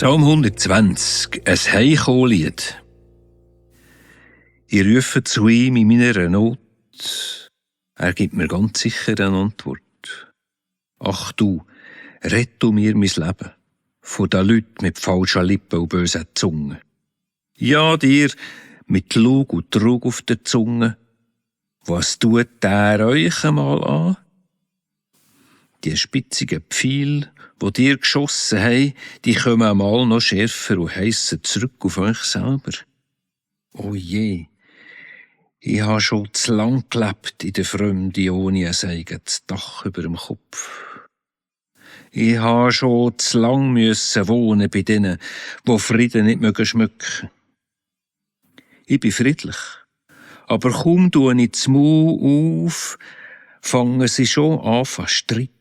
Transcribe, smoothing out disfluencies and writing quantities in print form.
Psalm 120, ein Heimkommen-Lied. Ich rufe zu ihm in meiner Not. Er gibt mir ganz sicher eine Antwort. Ach du, rett du mir mein Leben von den Leuten mit falschen Lippen und bösen Zungen. Ja, dir mit Lug und Trug auf der Zunge. Was tut der euch einmal an? Die spitzigen Pfeile, die dir geschossen haben, die kommen einmal noch schärfer und heissen zurück auf euch selber. Oh je, ich habe schon zu lang gelebt in der Fremde ohne ein eigenes Dach über dem Kopf. Ich habe schon zu lang wohnen bei denen, die Frieden nicht schmücken mögen. Ich bin friedlich, aber kaum tue ich das Maul auf, fangen sie schon an zu streiten.